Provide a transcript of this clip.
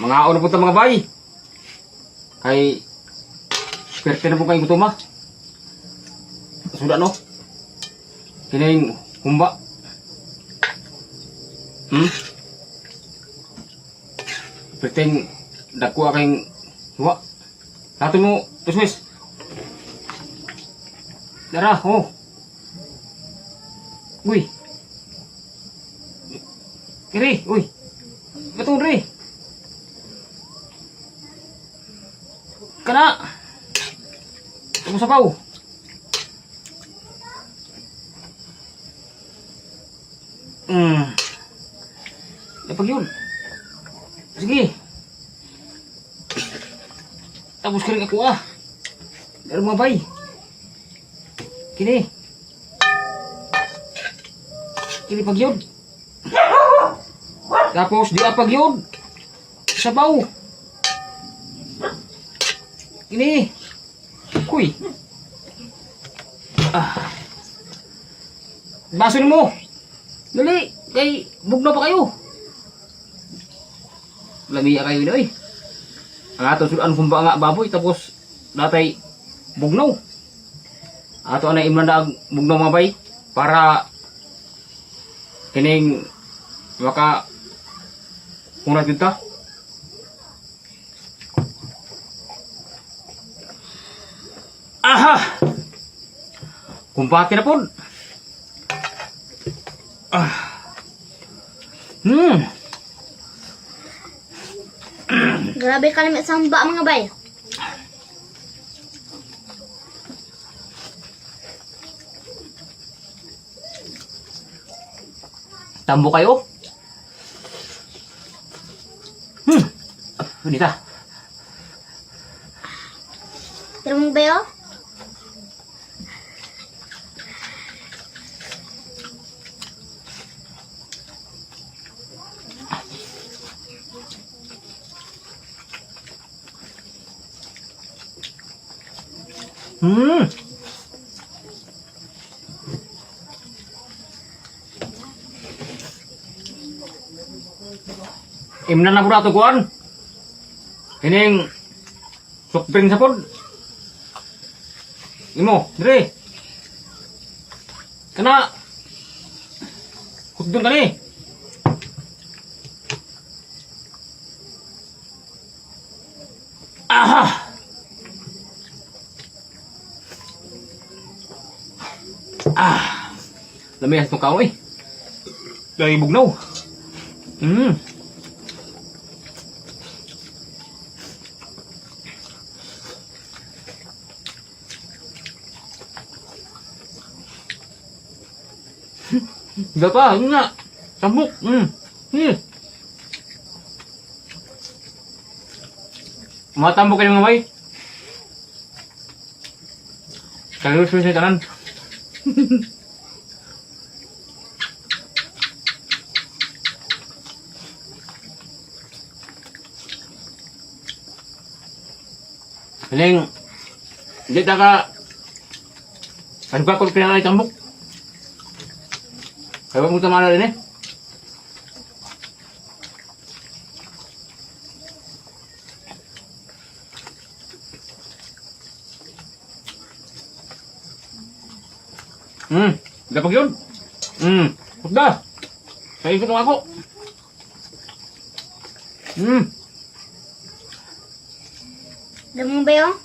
Mga na punta, mga bay. Kay perte na po kayong gutuma. Suda no. Kining humba. Perteng dako kayong huwa. Lato mo, tuswis. Dara, oh. Uy. Kiri, uy. Batong diri. Kana. Tungkol sa paw. Napag yun. Sige. Tapos ka rin ako ah. Pero mga bay. Kini. Kini pag yun. Tapos di apag yun. Sabaw. Kini. Kuy. Ah. Baso mo. Dali, kay bugno pa kayo. Lamiya kayo na eh. Ang ato sudan kumba nga baboy tapos natay bugnaw. Ato na imlan na ang bugnaw, mga bay, para kining maka unat dito. Aha! Kumpati na po. Ah. Grabe ka naman sa humba, mga bay. Tambo kayo. Nita. Pero mga bay oh. Imnan na po na ito kuan. Kining soft drink sa pod. Imo, dire. Kana. Hugdon kani. Aha! Ah! Lami itong kaon eh. Lagi bugnaw. Hindi pa, yun nga. Tambok. Mga tambok kayo, mga bay. Kaliwas sa tanan. Hiling, hindi ta ka, ano ba kung pinanay tambok? Kaya mo tama na rin eh. Dapat yun. Hugda. Sa ikot ako. Damo ba yun?